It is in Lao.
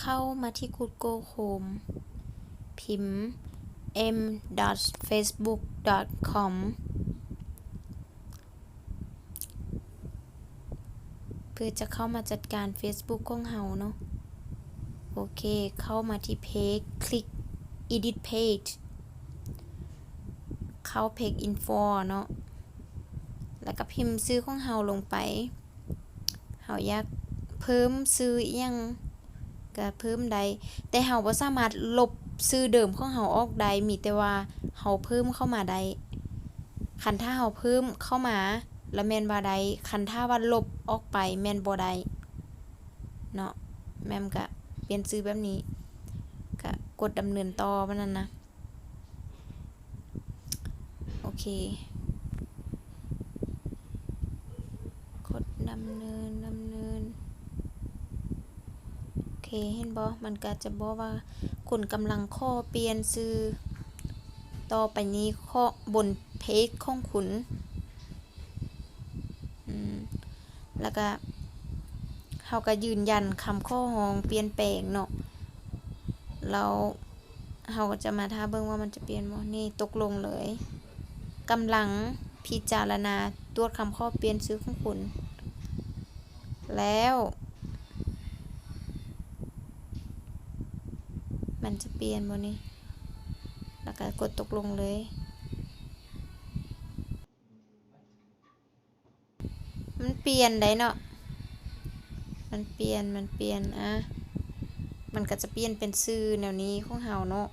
ເຂົ້າມາທີ່ Google Chrome ພິມ m.facebook.com ເພື່ອຈະເຂົ້າມາຈັດການ Facebook ຂອງເຮົາເນາະ. ໂອເຄ ເຂົ້າມາທີ່ Page ຄລິກ Edit Page ເຂົ້າ Page Info ເນາະ ແລ້ວກໍພິມຊື່ຂອງເຮົາລົງໄປ. ເຮົາຢາກເພີ່ມຊື່ອີ່ຫຍັງກໍເພີ່ມໄດ້ ແຕ່ເຮົາບໍ່ສາມາດລົບຊື່ເດີມຂອງເຮົາອອກໄດ້ ມີແຕ່ວ່າເຮົາເພີ່ມເຂົ້າມາໄດ້. ຄັນຖ້າເຮົາເພີ່ມເຂົ້າມາລະແມ່ນວ່າໄດ້ ຄັນຖ້າວ່າລົບອອກໄປແມ່ນບໍ່ໄດ້ເນາະ. ແມ່ນກະປ່ຽນຊື່ແບບນີ້ ກະກົດດຳເນີນຕໍ່ແບບນັ້ນນະ. ໂອເຄ ກົດດຳເນີນ ດຳເນີນ. ໂອເຄ ເຫັນບໍ່? ມັນກະຈະບອກວ່າ ຄຸນກຳລັງຂໍປ່ຽນຊື່ ຕໍ່ໄປນີ້ຂໍບົນເພຈຂອງຄຸນ. ອືມ ແລ້ວກະເຮົາກະຢືນຢັນຄຳຂໍຮ້ອງປ່ຽນແປງເນາະ ແລ້ວເຮົາກະຈະມາຖ້າເບິ່ງວ່າມັນຈະປ່ຽນບໍ່. ນີ້ຕົກລົງເລີຍ ກຳລັງພິຈາລະນາຕວດຄຳຂໍປ່ຽນຊື່ຂອງຄຸນ ແລ້ວມັນຈະປ່ຽນບໍ່ນີ້? ແລ້ວກະກົດຕົກລົງເລີຍ. ມັນປ່ຽນໄດ໋ເນາະ ມັນປ່ຽນ ມັນປ່ຽນ ອາ ມັນກະຈະປ່ຽນເປັນຊື່ແນວນີ້ຂອງເຮົາເນາະ.